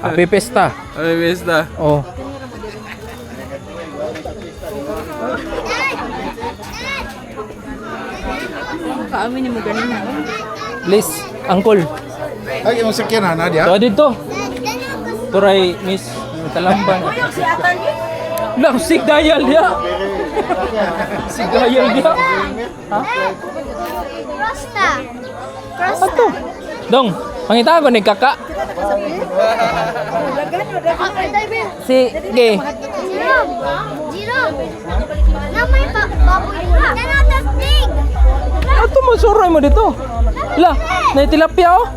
Happy Pesta. Ay, besta. Oh. Kaamin ni mo ganun na. Please, uncle. Ay, imong sakyan na dia. To dito. Turay, Miss Talamban. Lah, sig dayal dia. Sig dayal dia. Ha? Crosta. Crosta. Ato. Dong, pangita ko ni kaka. Si Ge. Jerome. Jerome. Namay pa baboy. Nanata pig. Ato mo suroy mo dito. Lah, na tilapia oh.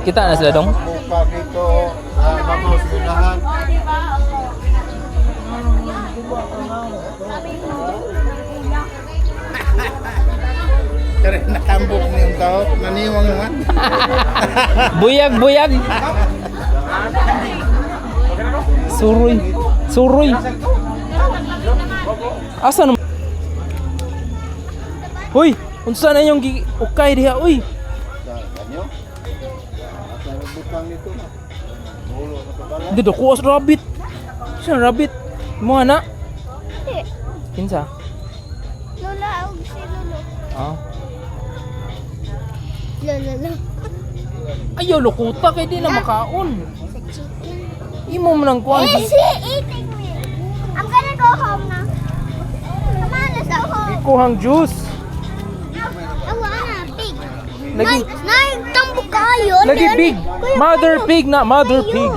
Kita na sila, dong. Muka dito, babaw sa unahan. Kare natambok niyong tao, naniwang naman. Buyag, buyag. Suroy. Suroy. Asa na? Hoy, unsa na inyong ukay diha, uy? Kanyo? Asa butang nito na. Ulo na sa bala. Dito ko as rabbit. Siya rabbit. Mo ana? Kinsa? Lola og si Lolo. Ah. Lolo lo. Ayaw lokuta kay di na makaon. Sa chicken. Imo man ang kuan. Is he eating me? I'm gonna go home now. Come on, let's go home. Kuhang juice. I wanna pig. Lagi Nai, tambo kayo. lagi pig. Mother pig na, mother pig.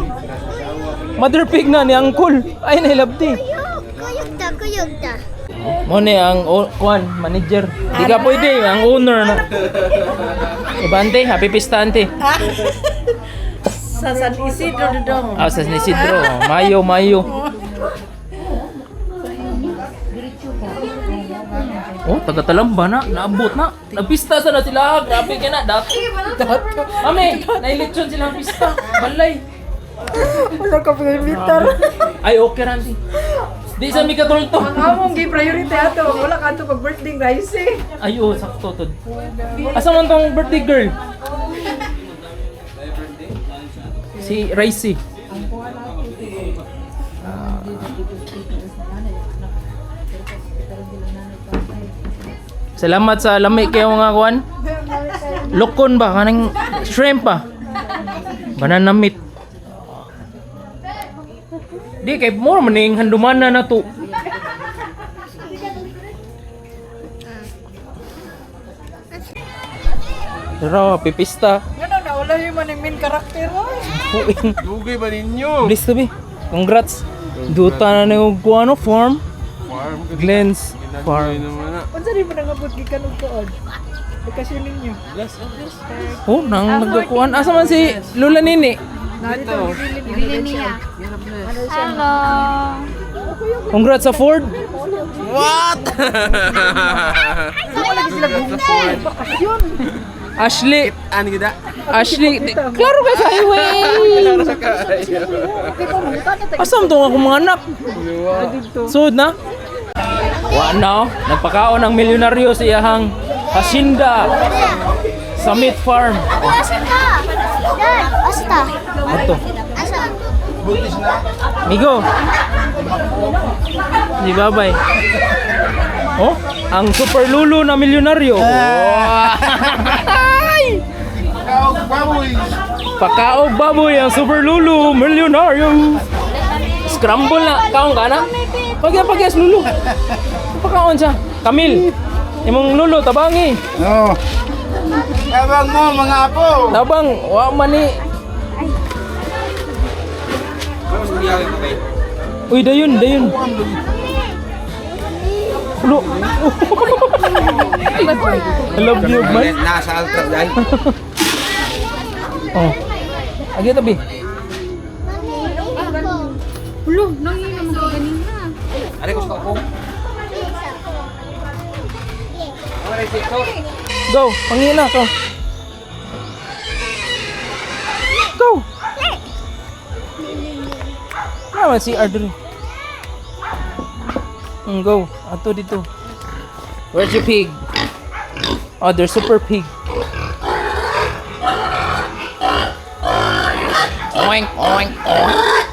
Mother pig na ni angkol. Ay nahilabti. Kuyog, kuyog ta, kuyog ta. Mo ni ang kuan manager. Di ka pwede ang owner na. Iba ante, happy pista ante. Sa San Isidro dodong. Ah, sa San Isidro. Mayo, Mayo. Oh, taga Talamba na. Naabot na. Nagpista sa na sila. Grabe ka na. Dato. Dato. Mami, nailitsyon sila ang pista. Balay. Wala ka meter. Ay, okay ranti. Di sa mi katulto. Ang among gi priority ato, wala ka ato pag birthday rice eh. Ay, oh, sakto to. Asa man tong birthday girl? Si Raisi. Ah. Salamat sa lami kayo mga kuan. Lokon ba kanang shrimp ba? Banana meat. Di kay mo man ning handumana na to. Pero pipista. Ngano na wala yung man main character oy. Puing. Dugay ba ninyo? Bliss to be. Congrats. Duta na ni og kuano farm. Farm. Glenn's Farm. Naman na. Unsa di mo nangabot gikan og tuod? Bakasyon ninyo. Oh, nang nagkuan. Asa man si Lola Nini? Narito gibilin niya. Hello. Congrats sa Ford. What? Wala lagi sila gugol. Bakasyon. Ashley, Ano kita? Ashley, klaro ka sa highway. Asa man tong akong mga anak? Sud na? Wa na oh. Nagpakaon ang milyonaryo sa iyahang hacienda Summit Farm. Ako, asa ka? Dad, asa ta? Ato. Asa? Migo. Di babay. Oh, ang super lulo na milyonaryo. Ay! Kaog baboy. Pakaog baboy ang super lulo milyonaryo. Scramble na kaon ka na. Pagya pagyas lulo. Pakaon siya. Kamil. Imong lulo tabangi. No. Tabang mo mga apo. Tabang wa man ni. Uy, dayon, dayon. Ulo. I love you, man. Nasa altar dahil. Oh. Agi tabi. Ulo, nangina mo ka ganina. Ano ko sa ako? Go, pangina ko. Go. Naman si Ardri. Go. Ato dito. Where's your pig? Oh, there's super pig. Oink, oink, oink.